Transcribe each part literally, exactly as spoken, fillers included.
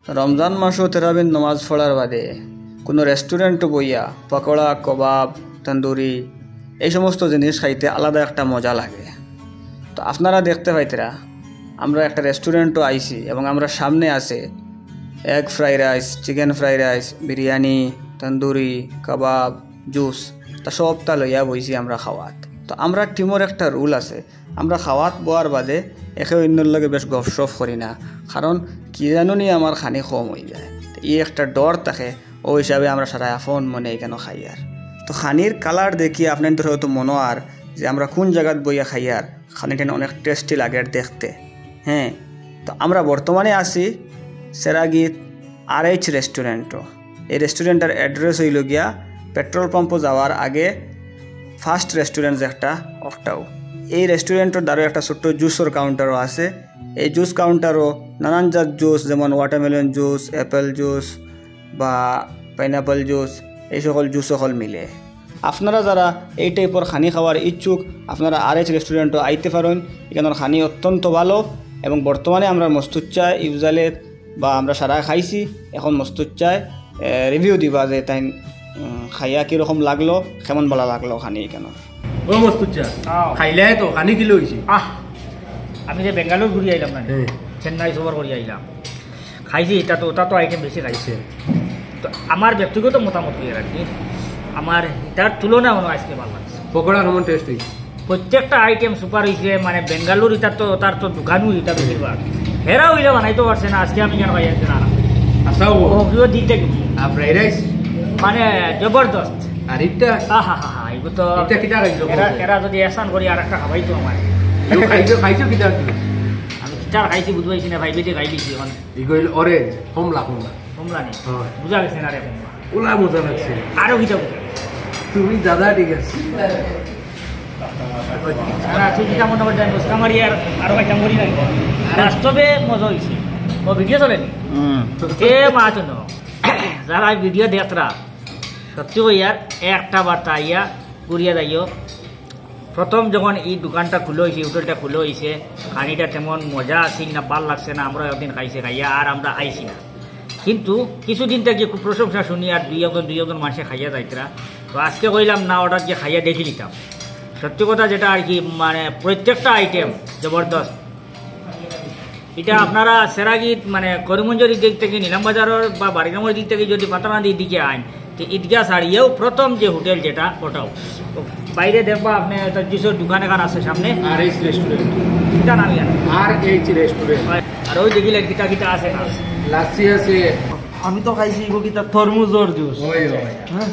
রমজান মাসো তেরাবির নমাজ পড়ার বাদে কুনু রেস্টুরেন্টো বইয়া পকোড়া, কবাব, তন্দুরি এই সমস্ত জিনিস খাইতে আলাদা একটা মজা লাগে। তো আপনারা দেখতে পাইতরা, আমরা একটা রেস্টুরেন্টো আইছি এবং আমরা সামনে আছে egg fry rice, chicken fry rice, biryani, tandoori, kebab, juice, তা সবটা লইয়া বইছি আমরা খাওয়াত। তো আমরা টিমর একটা রুল আছে, আমরা খাওয়াত বওয়ার বাদে একে অইন্যর লগে বেশ গফসফ করি না, কারণ কি জানো নি আমার খানি কম অইযায়। তো ই একটা ডর থাকে, অউ হিসাবে আমরা সারা আপন মনে ইখানো খাইয়ার। তো খানির কালার দেখি আপনাইনতর হয়তো মনো অর যে আমরা কুন জাগাত বইয়া খাইয়ার, খানিটা অনেক টেস্টি লাগের দেখতে। হ্যাঁ, তো আমরা বর্তমানে আছি সেরাগিত আর এইচ রেস্টুরেন্টো। এই রেস্টুরেন্টর অ্যাড্রেস অইলো গিয়া পেট্রোল পাম্পো যাওয়ার আগে ফার্স্ট রেস্টুরেন্ট যেটা, অটাউ। এই রেস্টুরেন্টর দ্বারা একটা ছোট্ট জুসর কাউন্টারও আছে। এই জুস কাউন্টারও নানান জাত জুস, যেমন ওয়াটারমেলন জুস, অ্যাপেল জুস বা পাইনাপল জুস, এই সকল জুস সকল মিলে। আপনারা যারা এই টাইপর খানি খাওয়ার ইচ্ছুক, আপনারা আর এইচ রেস্টুরেন্টো আইতে পারেন। ইখানর খানি অত্যন্ত ভালো এবং বর্তমানে আমরা মস্তুচ্চায় ইউজালে বা আমরা সারা খাইছি, এখন মস্তুচ্চায় রিভিউ দিবা যে তাইন উম, খাইয়া কিরকম লাগলো, কেমন ভালা লাগলো খানি ইখানর। ও মস্তুচ্চা, আও। খাইলায় তো, খানি কিলা অইছে? আহ, আমি যে বেঙ্গালোর ঘুরি আইলাম না, হ্যাঁ। চেন্নাই সফর করি আইলাম, খাইছি, ইটা তো, ওটা তো আইটেম বেশি খাইছে। তো আমার ব্যক্তিগত মতামত কইয়ার আর কি, আমার ইটার তুলনা মনে হয় আজকে ভালা লাগছে। পকোড়া কেমন টেস্ট অইছে? প্রত্যেকটা আইটেম সুপার অইছে, মানে বেঙ্গালোর ইটা তো, তার তো দোকানও ইটা বেশিরভাগ। হেরা অইলে বানাইতে পারছে না, আজকে আমি কেন খাইয়াছি না, না। আচ্ছা, ও। ও, কিও দিতে কি? আর ফ্রাইড রাইস? মানে জবরদস্ত। আর ইটা? আহা হা হা, এগু তো ইটা কিতা খাইছো? এরা, এরা যদি এসান করি আর একটা খাবাই তো আমার। ইগু খাইছো, খাইছো কিতা তুমি? আমি কিতা খাইছি বুঝবাইছি না, ভাই বেটি খাই দিছি এখন। ইগু অইল অরেঞ্জ, কমলা, কমলা। কমলা নি? হ্যাঁ। বুঝা গেছে না রে কমলা। ওলা মজা লাগছে। আরো কিতা বুঝা গেছে? তুমি দাদা ঠিক আছে। না, তুই কিতা মনে করছিস? নুস্কা মারি আর আরো খাইতাম করি না। বাস্তবে মজা অইছে। ও ভিডিও চলে নি? হুম। এ মা তো ন। যারা ভিডিও দেখরা, সত্যি কইয়ার একটা বার তা আইয়া ঘুরিয়া যাইও। প্রথম যখন এই দোকানটা খুলা অইছে, হোটেলটা খুলা অইছে, খানিটা তেমন মজা আছিল না, ভালা লাগছে না, আমরা একদিন খাইছি খাইয়া আর আমরা আইছি না। কিন্তু কিছুদিন থাকি খুব প্রশংসা শুনি আর দুই একজন, দুই একজন মানষে খাইয়া যাইতরা। তো আজকে কইলাম না, অটাত গিয়া খাইয়া দেখিলিতাম। সত্যি কথা যেটা আর কি, মানে প্রত্যেকটা আইটেম জবরদস্ত। ইটা আপনারা সেরাগিত মানে করিমগঞ্জর দিক থাকি, নিলাম বাজারর বা বারিগ্রামর দিক থাকি যদি পাতানাদি দিকে আইন, তো ইদগা ছাড়িয়াও প্রথম যে হোটেল যেটা, অটাউ। তো বাইরে দেখবা আপনে একটা জুসর দোকান এখান আছে সামনে। আর এইচ রেস্টুরেন্ট। কিতা নাম ইয়ার? আর এইচ রেস্টুরেন্ট। আর ওই দেখিলে কিতা কিতা আছে না? লাসি আছে। আমি তো খাইছি ইগু কিতা তরমুজর জুস। ওই, ওই। হ্যাঁ?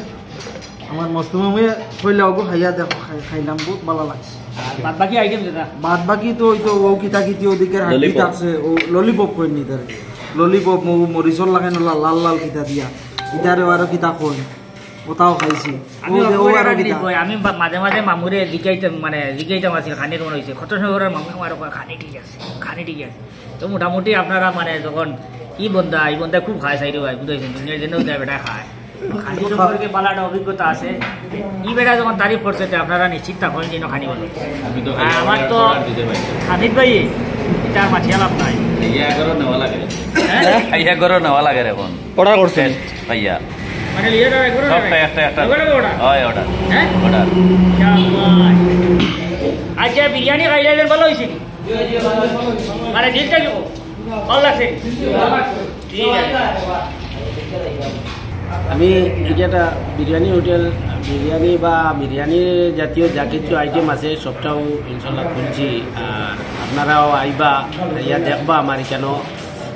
আমার মস্ত মামুয়ে কইলা, "ওগো খাইয়া দেখো, খাই-, খাইলাম, বহুত ভালা লাগছে।" আর বাদ বাকি আইটেম যেটা? বাদ বাকি তো ওই তো ও কিতা কিতি ওদিকে হাড্ডি ললিপপ। থাকছে, ও ললিপপ কই নি তারে। ললিপপ, মৌ, মরিচর লাখান ওলা লাল লাল কিতা দিয়া। ইতারে আরো কিতা কই? ওটাও খাইছি। আমি ও যে ও অকবরে আরো খানি কিতা? কই, আমি বা-, মাঝে মাঝে মামুরে জিকাইতাম, মানে, জিকাইতাম আছিল, খানি কেমন অইছে? কত সময় করে মামু আমার কয়, "খানি ঠিক আছে, খানি ঠিক আছে।" তো মোটামুটি আপনারা, মানে, যখন ই বন্দা, ই বন্দা খুব খায়, সাইডে ভাই, বুঝাইছেন, দুনিয়ার জন্য যায়, বেটা খায়। খানি সম্পর্কে ভালো একটা অভিজ্ঞতা আছে। ই বেটা যখন তারিফ করছে, তো আপনারা নিশ্চিত থাকইন যেন খানি ভালা। আমি তো আর খাই, আমার তো order দিতে পারি। হামিদ ভাই, ইটা আর মাতিয়া লাভ নাই। ইয়া করো নেওয়া লাগে। হ্যাঁ? ইয়া করো নেওয়া লাগে এখন। Order করছেন? Test, ভাইয়া। মানে, লিয়ে দাও, একবার সবটা অর্ডার। একটা একটা। একবার অর্ডার। হয়, অর্ডার। হ্যাঁ? অর্ডার। শাবাশ। আচ্ছা, বিরিয়ানি খাইলে ভালা অইছে নি? মানে, দিলটা কি? ভালা লাগছে নি? ঠিক আছে। আমি এটা একটা বিরিয়ানি হোটেল, বিরিয়ানি বা বিরিয়ানি জাতীয় যা কিছু আইটেম আছে, সবটাও ইনশাল্লাহ খুলছি। আর আপনারাও আইবা, আইয়া দেখবা আমার এখানো।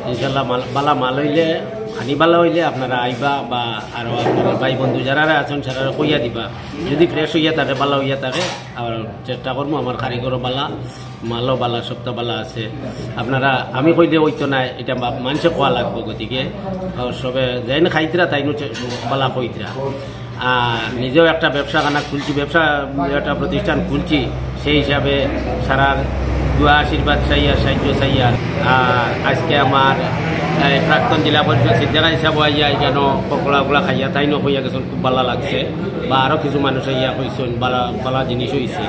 ইনশাল্লাহ মাল, বালা মাল অইলে, খানি বালা অইলে আপনারা আইবা বা আরো আপনারা ভাই বন্ধু যারা আছেন, তারা কইয়া দিবা। যদি fresh অইয়া থাকে, বালা অইয়া থাকে, আর চেষ্টা করমু আমার কারিগরও বালা, মালও বালা, সবটা বালা আছে। আপনারা, আমি কইলে অইতো না, ইটা মা-, মানষে কওয়া লাগবো, গতিকে, আহ, সবে যেইন খাইতরা, তাইনও চে-, বালা কইতরা। আর নিজেও একটা ব্যবসা খানা খুলছি, ব্যবসা একটা প্রতিষ্ঠান খুলছি, সেই হিসাবে সারার দোয়া আশীর্বাদ চাইয়ার, সাহায্য চাইয়ার। আর আজকে আমার এই প্রাক্তন জেলা পরিষদ সিদ্ধারা হিসাবে আইয়া এখানো পকোড়া উকড়া খাইয়া তাইনও কইয়া গেছইন, খুব ভালা লাগছে। বা আরও কিছু মানুষ আইয়া কইছইন, ভালা ভালা জিনিস অইছে।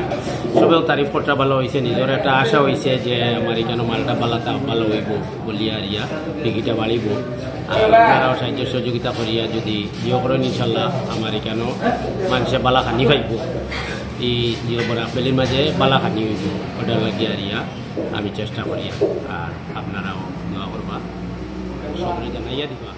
সবেও তারিফ করতা ভালা অইছে, নিজর একটা আশা অইছে যে আমার এখানো মালটা ভালা তা ভালা অইবো বলিয়া আরিয়া বিক্রিটা বাড়িবো। আর আপনারাও সাহায্য সহযোগিতা করিয়া যদি ইয়ে করেন, ইনশাল্লাহ আমার এখানো মানুষে ভালা খানি পাইবো। এই যে বড় আপেলের মাঝে ভালা খানি অইবো, ওটার লাগি আরিয়া আমি চেষ্টা করি। আর আপনারাও দোয়া করবা, সকলে জানাইয়া দিবা।